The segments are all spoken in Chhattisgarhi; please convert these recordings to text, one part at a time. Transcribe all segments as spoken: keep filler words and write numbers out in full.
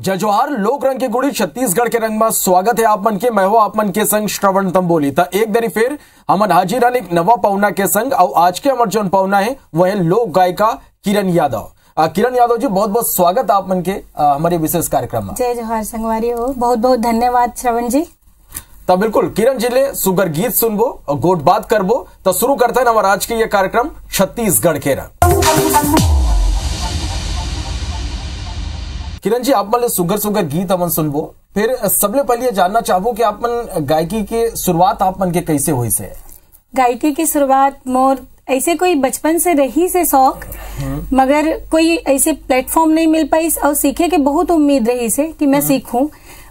जय जोहार, लोक रंग के गुड़ी छत्तीसगढ़ के रंग मा स्वागत हे आप मन के। मैं हूं आप मन के संग श्रवण तंबोली। त एक दरी फेर हमन हाजिर हन एक नवा पौना के संग। अउ आज के हमर जोन पौना हे वो हे लोक गायिका किरण यादव। अ, किरण यादव जी, बहुत बहुत स्वागत आप मन के, अ, हमर ये विशेष कार्यक्रम मा। जय जोहार संगवारी हो, बहुत बहुत धन्यवाद श्रवण जी। त बिल्कुल किरण जी ले सुग्घर गीत सुनबो अउ गोठ बात करबो। त शुरू करथन हमर आज के ये कार्यक्रम छत्तीसगढ़ के रंग। किरण जी, आप मन ले सुग्घर सुग्घर गीत हमन सुनबो। फेर सबले पहले ये जानना चाहबो कि आप मन गायकी के शुरुआत आप मन के कैसे होइस हे? गायकी की शुरुआत मोर ऐसे कोई बचपन से रहिस हे शौक, मगर कोई ऐसे platform नहीं मिल पाइस अउ सीखे के बहुत उम्मीद रहिस हे कि मैं सीखूं।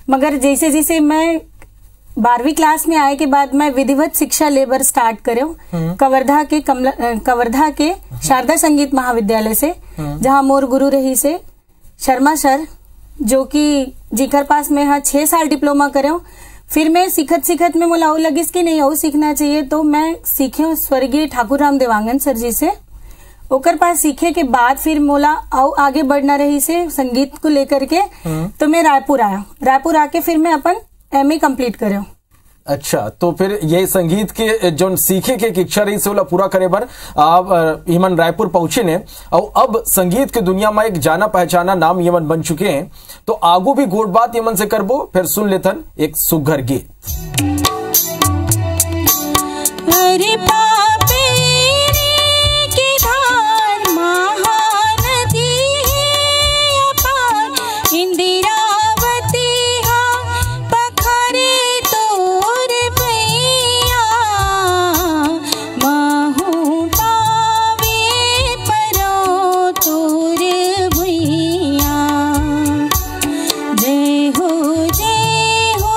मगर जैसे जैसे मैं बारहवीं class में आए के बाद मैं विधिवत शिक्षा ले बर start करेंव कवर्धा के कमला, अ, कवर्धा के शारदा संगीत महाविद्यालय से, जहां मोर गुरु रहिस हे शर्मा सर, जो कि जिकर पास मैं हा छह साल diploma करेंव। फिर मैं सीखत सीखत में मोला अउ लगिस कि नहीं, अउ सीखना चाहिए, तो मैं सीखेंव स्वर्गीय ठाकुर राम देवांगन सर जी से। ओकर पास सीखे के बाद फिर मोला अउ आगे बढ़ना रहिस हे संगीत को लेकर के। तो मैं रायपुर आया, रायपुर आके फिर मैं अपन M A complete करेंव। अच्छा, तो फिर ये संगीत के जोन सीखे के एक इच्छा रहिस हे ओला पूरा करे बर आप, अ, इमन रायपुर पहुंचिन हे। अउ अब संगीत के दुनिया मा एक जाना पहचाना नाम इमन बन चुके हे। तो आगू भी गोठ बात इमन से करबो, फेर सुन लेथन एक सुग्घर गीत। अरे पापी रे के धार महानदी हे अपार, इंदिरावती हा पखारे तोर भैया, महू पावे परो तोर भैया। जय हो, जय हो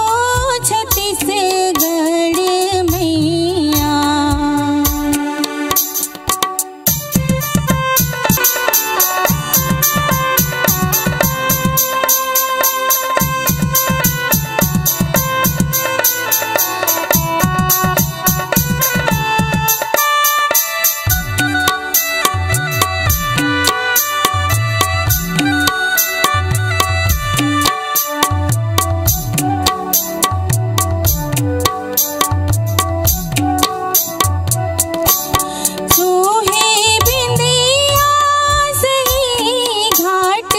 छत्तीसगढ़ मैया। सोहे बिंदिया सही घाट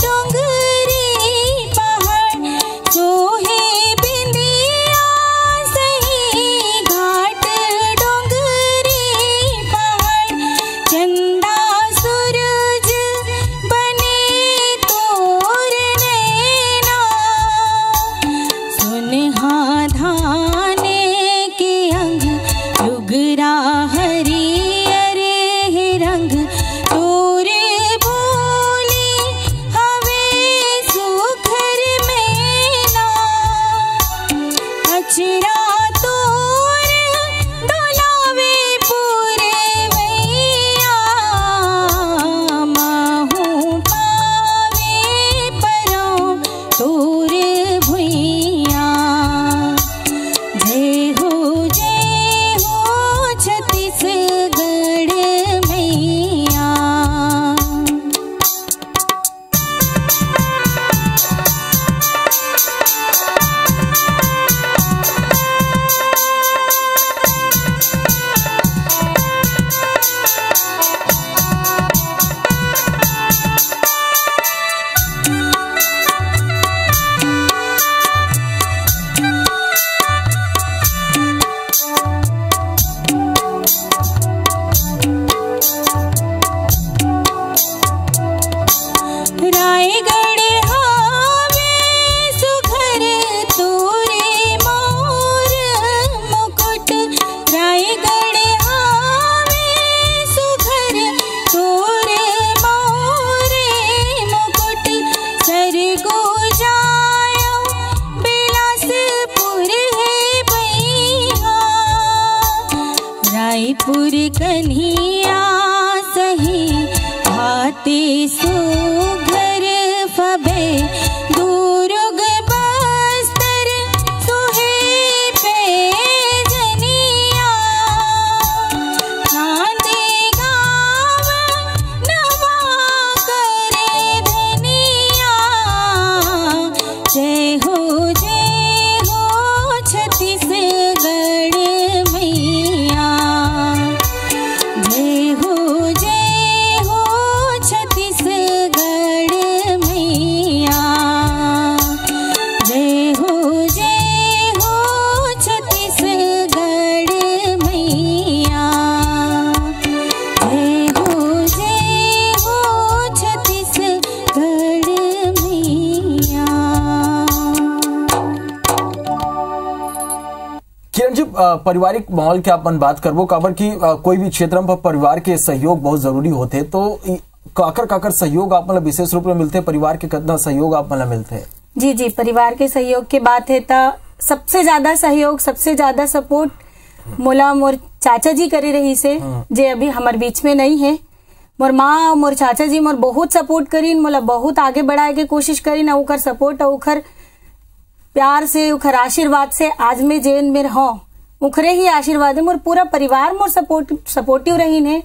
डोंगरी पहाड़, सोहे बिंदिया सही घाट डोंगरी पहाड़, चंदा सूरज बने तोर नैना, सोनहा धान के अंग, लुगरा हरियर हे रंग, तोर बोली हवे सुघर मैना, अचरा तोर डोलावे पुरवैया, महू पावे परो तोर भुइया। जय हो, जय हो छत्तीसगढ़ मैया। रायगढ़ हावे सुघर तोरे मोर मुकुट, रायगढ़ हावे सुघर तोरे मोर मुकुट, सरगो जायो बिलासपुर हे बइहा, रायपुर कन्हिया सही भांति सुघर फबे, दुरुग बस्तर सोहे पैजनिया, चांदी गांव नवा करे धनिया। अ, पारिवारिक माहौल के अपन बात करबो, काबर कि, अ, कोई भी क्षेत्र में परिवार के सहयोग बहुत जरूरी होथे। तो इ-, काकर, काकर सहयोग आप मन ला विशेष रूप में मिलथे, परिवार के कितना सहयोग आप मन ला मिलथे? जी, जी, परिवार के सहयोग के बात हे, त सबसे ज्यादा सहयोग, सबसे ज्यादा सपोर्ट मोला मोर चाचा जी करे रहिसे, हम्म। जे अभी हमर बीच में नहीं है। मोर माँ, मोर चाचा जी मोर बहुत सपोर्ट करिन, मोला बहुत आगे बढ़ाए के कोशिश करिन, अउ ओकर सपोर्ट अउ ओकर प्यार से, ओकर आशीर्वाद से आज मैं जेन में हौं, ओकरे ही आशीर्वाद है। मोर पूरा परिवार मोर सपोर्ट, सपोर्टिव रहिन है,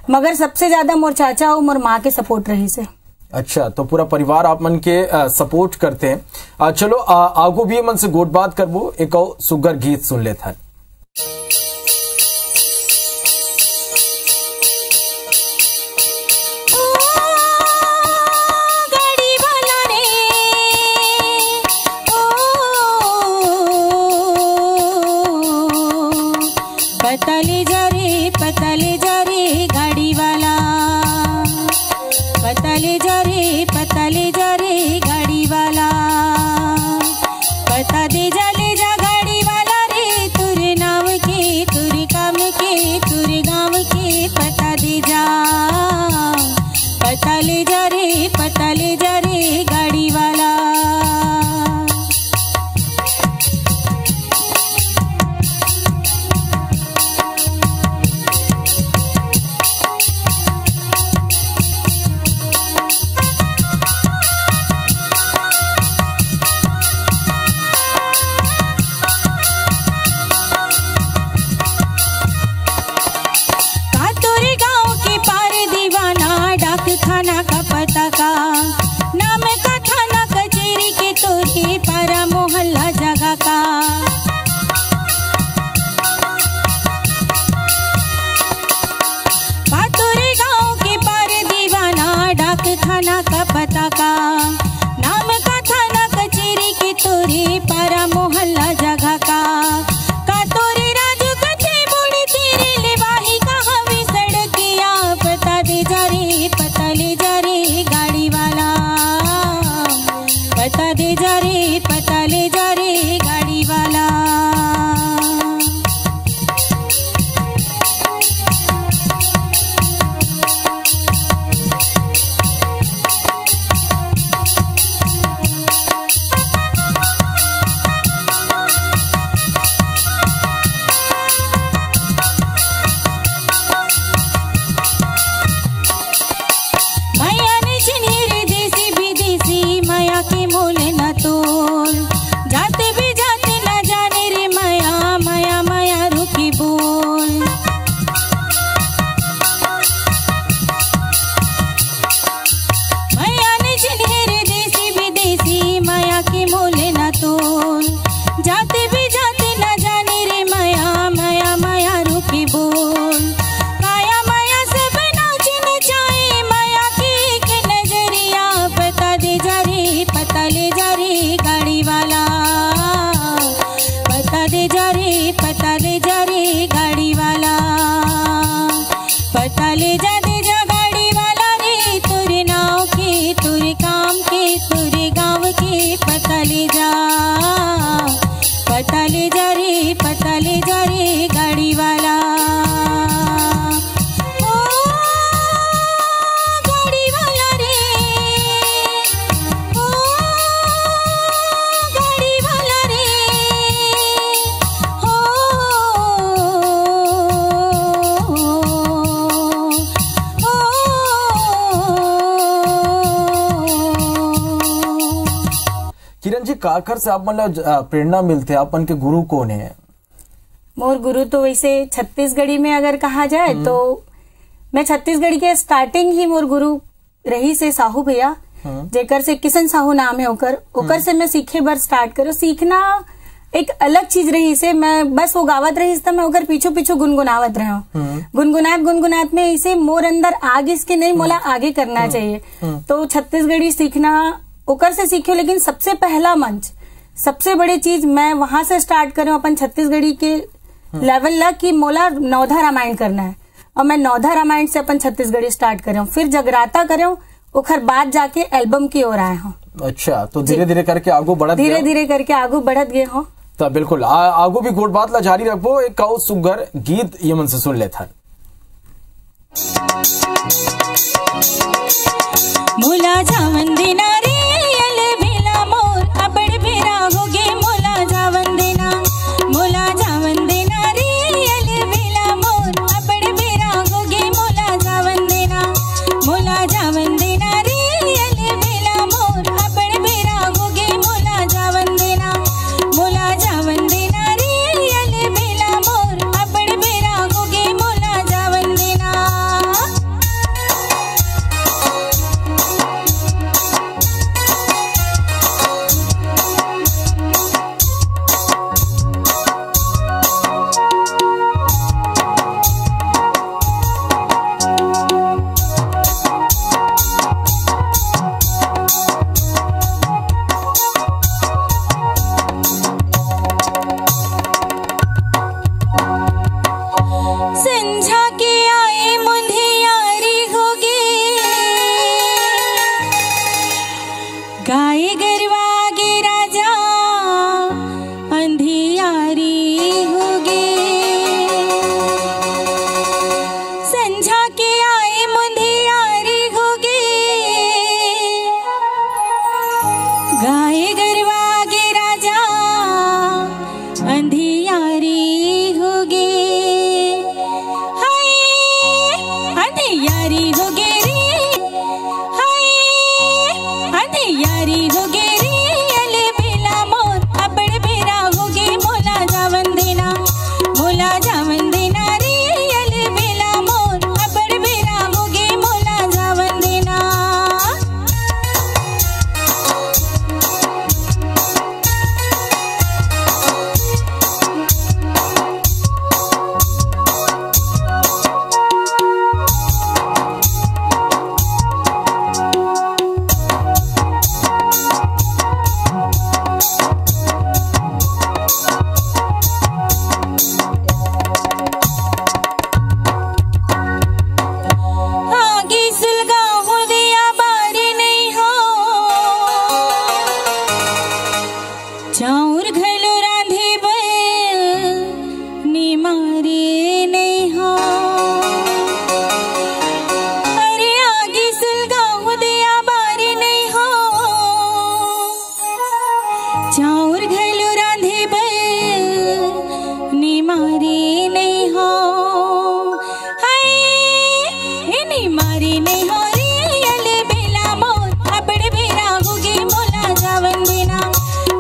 मगर सबसे ज्यादा मोर चाचा अउ मोर माँ के सपोर्ट रहिसे। अच्छा, तो पूरा परिवार आप मन के, अ, सपोर्ट करथे। अ, चलो, अ, आगू भी मन से गोठ बात करबो, एक अउ सुग्घर गीत सुन लेथन। ओ गाड़ी वाला रे, ओ पतली जा रे, पतली जा रे गाड़ी वाला, पतली जा रे, पतली जा रे गाड़ी वाला। पता दे जा, ले जा गाड़ी वाला रे, तुर नाम के, तुर काम के, तुर गाँव के पता दे जा। पता ले जा रे, पता ले जा रे गाड़ी वाला। का तोरे गाँव के पार दीवाना, डाक खाना का पता का, नाम का थाना कचेरी के तोरे पारा मोहल्ला जगह का। का तोरे गाँव के पार दीवाना, डाक खाना का पता का, नाम का थाना कचेरी के तोरे पारा मोहल्ला जगह का। का तोरे राजू कथे बूढ़ी तेरे ले वाही का हवे सड़किया, पता दे जा रे, पता ले जा रे गाड़ी वाला। पता दे जा रे, पता ले जा रे गाड़ी वाला। मया ने चिन्हे रे देसी विदेसी, मया के मोल न तोल। जाते भी जाते न जाने रे मया, मया, मया रुकी बोल। मया ने चिन्हे रे देसी विदेसी, मया के मोल न तोल। जाते भी जाते न जाने रे मया, मया, मया रुकी बोल। काया मया सब नाच नचाए, मया की एक नजरिया। पता दे जा रे, पता ले जा रे गाड़ी वाला। पता दे जा रे, पता ले जा रे गाड़ी वाला। पता ले जा, दे जा गाड़ी वाला रे, तोरे नाव के, तोरे काम के, तोरे गाँव के पता ले जा। पता ले जा रे, पता ले जा रे गाड़ी वाला। ओ गाड़ी वाला रे, ओ गाड़ी वाला रे, ओ, ओ। किरण जी, काकर से आप मन ला ज-, अ, प्रेरणा मिलथे? आप मन के गुरु कोन हे? मोर गुरु तो वैसे छत्तीसगढ़ी में अगर कहा जाए हम्म। तो मैं छत्तीसगढ़ी के स्टार्टिंग ही मोर गुरु रहिसे साहू भैया, हम्म। जेकर से किशन साहू नाम है ओकर, ओकर हम्म। से मैं सीखे बर स्टार्ट करो। सीखना एक अलग चीज रहिसे, मैं बस वो गावत रहिस त मैं ओकर पीछू पीछू गुनगुनावत रहे हूँ। हम्म। गुनगुनात गुनगुनात में इसे मोर अंदर आ गिस के नहीं, मोला हम्म। आगे करना हम्म। चाहिए। हम्म। तो छत्तीसगढ़ी सीखना ओकर से सीखे, लेकिन सबसे पहला मंच, सबसे बड़ी चीज मैं वहां से स्टार्ट करे हूँ अपन छत्तीसगढ़ी के हम्म। लेवल ला कि मोला नवधा रामायण करना है। और मैं नवधा रामायण से अपन छत्तीसगढ़ी स्टार्ट करे हूँ, फिर जगराता करे हूँ, ओखर बाद जाके एल्बम की ओर आए हूँ। अच्छा, तो जी। धीरे-धीरे करके आगू बढ़त धीरे गए। धीरे करके आगू बढ़त गए हूँ। त बिल्कुल, आ, आगू भी गोठ बात ला जारी रखबो, एक अउ सुग्घर गीत ये मन से सुन लेथन। मोला जावन देना रे, अल बेला मोर अबड़ बेरा होगे, मोला जावन देना, मोला जावन देना रे, अल बेला मोर अबड़ बेरा होगे, मोला जावन देना, मोला जावन देना रे, अल बेला मोर अबड़ बेरा होगे, मोला जावन देना, मोला जावन देना रे, अल बेला मोर अबड़ बेरा होगे, मोला जावन देना। संझा के आए मुंधियारी होगे, गाय गरवा गे राजा अंधियारी होगे। संझा के आए मुंधियारी होगे, गाय गरवा गे राजा अंधियारी होगे। हाय, अंधियारी होगे रे, हाय, अंधियारी होगे रे, अल बेला मोर अबड़ बेरा होगे, मोला जावन देना, मोला जावन देना रे, अल बेला मोर अबड़ बेरा होगे, मोला जावन देना। आगी सुलगाहूं दिया बारी नहीं हो, चाउर घलो रांधे बर निमारी नहीं हो। अरे आगी सुलगाहूं दिया बारी नहीं हो, चाउर घलो रांधे बर निमारी नहीं हो। हाय, ए निमारी नहीं हो रे, अल बेला मोर अबड़ बेरा होगे, मोला जावन देना,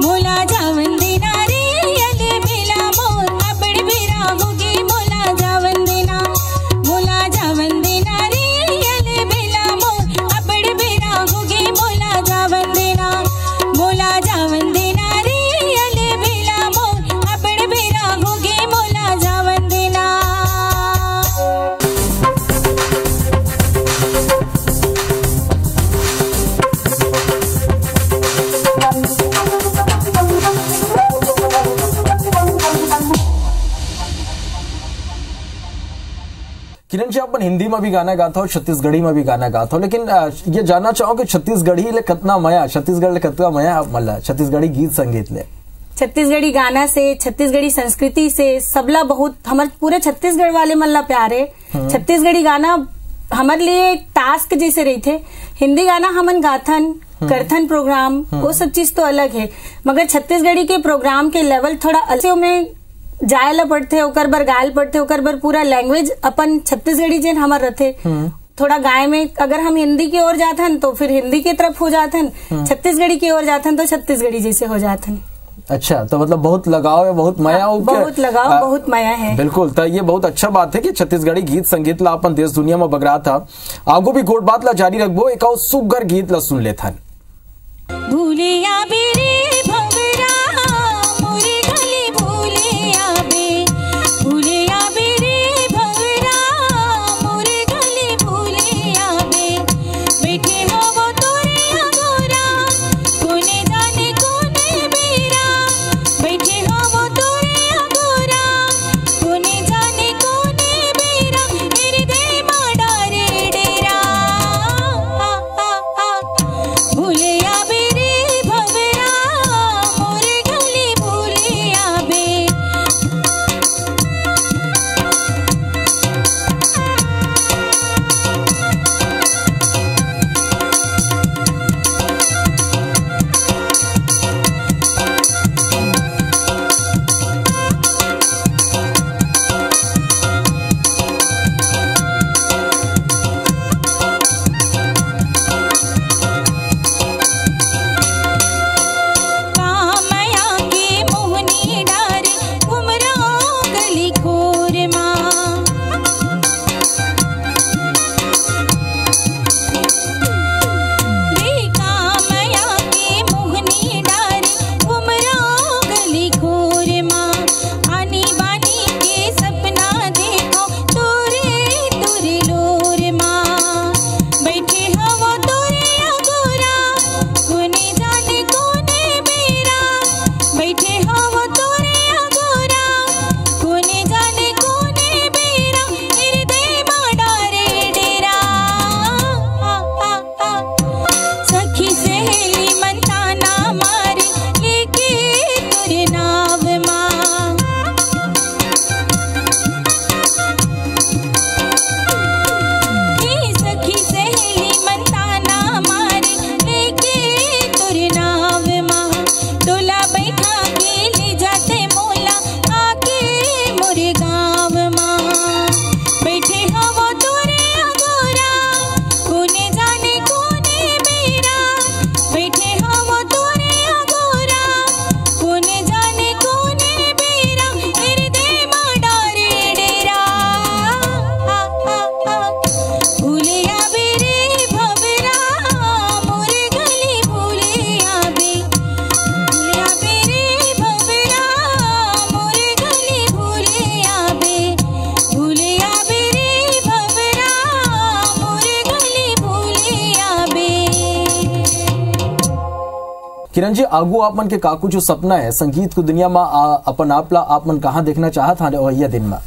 मोला जावन देना रे, अल बेला मोर अबड़ बेरा होगे, मोला जावन देना, मोला जावन देना रे, अल बेला मोर अबड़ बेरा होगे, मोला जावन देना, मोला जावन देना रे, अल बेला मोर अबड़ बेरा होगे, मोला जावन देना। किरण जी, अपन हिंदी में भी गाना गात हो, छत्तीसगढ़ी में भी गाना गात हो, लेकिन, अ, ये जानना चाहूँ कि छत्तीसगढ़ी ले कतना मया, छत्तीसगढ़ ले कतना मया आप मन ला, छत्तीसगढ़ी गीत संगीत ले? छत्तीसगढ़ी गाना से, छत्तीसगढ़ी संस्कृति से सबला बहुत, हमर पूरे छत्तीसगढ़ वाले मन ला प्यार है। हम्म। छत्तीसगढ़ी गाना हमर लिए एक टास्क जैसे रहिथे। हिंदी गाना हमन गाथन, हम्म। करथन प्रोग्राम, हम्म। वो सब चीज तो अलग है, मगर छत्तीसगढ़ी के प्रोग्राम के लेवल थोड़ा अलग से, ओमे जाए ला पड़थे, ओकर बर गाए ला पड़थे, ओकर बर पूरा लैंग्वेज अपन छत्तीसगढ़ी जेन हमर रथे। हम्म। थोड़ा गाए में अगर हम हिंदी की ओर जाथन तो फिर हिंदी की तरफ हो जाथन, हम्म। छत्तीसगढ़ी की ओर जाथन तो छत्तीसगढ़ी जैसे हो जाथन। अच्छा, तो मतलब बहुत लगाव है, बहुत मया हाँ, हो के, बहुत लगाव, आ, बहुत मया है। बिल्कुल, तो ये बहुत अच्छा बात है कि छत्तीसगढ़ी गीत संगीत ला अपन देश दुनिया में बगरात हा। आगू भी गोठ बात ला जारी रखबो, एक अउ सुग्घर गीत ला सुन लेथन। भूले आबे रे भंवरा, मोरे घले भूले आबे। भूले आबे रे भंवरा, मोरे घले भूले आबे। बइठे हवं तोरे अगोरा, कोने जाने कोने बेरा। बइठे हवं तोरे अगोरा, कोने जाने कोने बेरा। हिरदे मा डारे डेरा। भूले आबे रे भंवरा। किरण जी, आगू आप मन के का कुछ सपना है संगीत की दुनिया में, आ, अपन आप ला आप मन कहाँ देखना चाहत हां अवइया दिन में?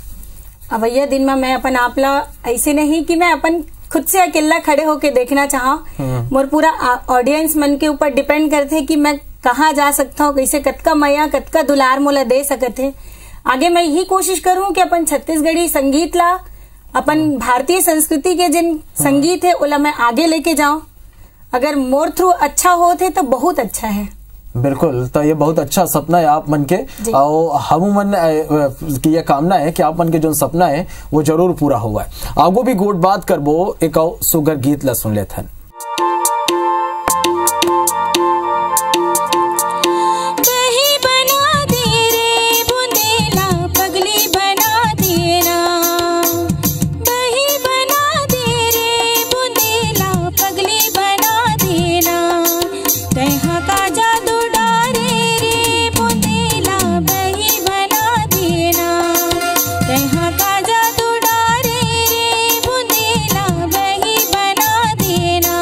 अवइया दिन में मैं अपन आप ला ऐसे नहीं कि मैं अपन खुद से अकेला खड़े होके देखना चाहा। हम्म। मोर पूरा आ-, ऑडियंस मन के ऊपर डिपेंड करथे कि मैं कहाँ जा सकता हूँ, कैसे, कतका मया, कतका दुलार मोला दे सकत हे। आगे मैं यही कोशिश करूँ कि अपन छत्तीसगढ़ी संगीत ला, अपन भारतीय संस्कृति के जिन संगीत है, ओला मैं आगे लेके जाऊं। अगर मोर थ्रू अच्छा होत हे तो बहुत अच्छा है। बिल्कुल, तो ये बहुत अच्छा सपना है आप मन के। जी। और हम मन, अ, अ, की ये कामना है कि आप मन के जो सपना है वो जरूर पूरा होवय। आगू भी गोठ बात करबो, एक अउ सुगर गीत ला सुन लेथन। बही बना दे रे बुंदेला, पगली बना देना। बही बना दे रे बुंदेला, पगली बना देना। तैहा का जादू डारे रे बुंदेला, बही बना देना। तैहा का जादू डारे रे बुंदेला, बही बना देना।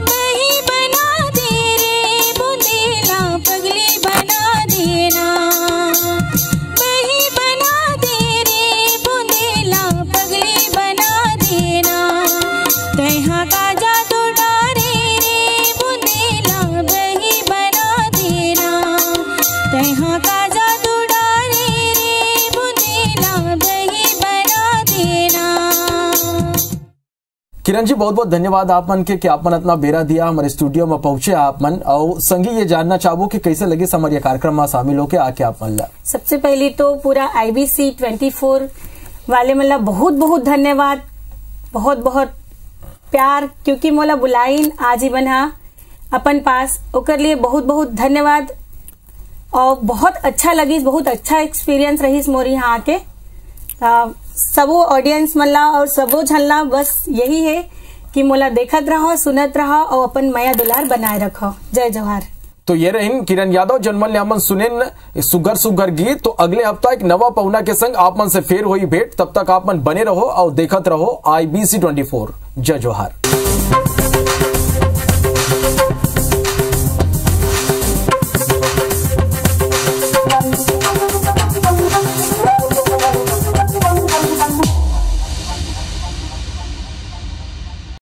बही बना दे रे बुंदेला, पगली बना देना। बही बना दे रे बुंदेला, पगली बना देना। तैहा का जादू डारे रे बुंदेला, बही बना देना। तैहा का जादू डारे रे बुंदेला, बही बना देना। किरण जी, बहुत बहुत धन्यवाद आप मन के कि आप मन इतना बेरा दिया, हमारे स्टूडियो में पहुंचे आप मन। और संगी, ये जानना चाहबो कि कैसे लगिस हमर ये कार्यक्रम में शामिल होके आके आप मन ला? सबसे पहली तो पूरा आईबीसी ट्वेंटी फोर वाले मन ला बहुत बहुत धन्यवाद, बहुत बहुत प्यार, क्योंकि मोला बुलाइन आज ही मन हा अपन पास, ओकर लिए बहुत बहुत धन्यवाद। और बहुत अच्छा लगिस, बहुत अच्छा एक्सपीरियंस रहिस मोर यहाँ आके। आ, सबो ऑडियंस मन ला और सबो झन ला बस यही है कि मोला देखत रहा, सुनत रहा और अपन मया दुलार बनाए रखा। जय जोहार। तो ये रहिन किरण यादव, जन मन ले हमन सुनेन सुघर सुघर गीत। तो अगले हफ्ता एक नवा पहुना के संग आप मन से फेर होई भेंट। तब तक आप मन बने रहो और देखत रहो आईबीसी ट्वेंटी फोर। जय जोहार।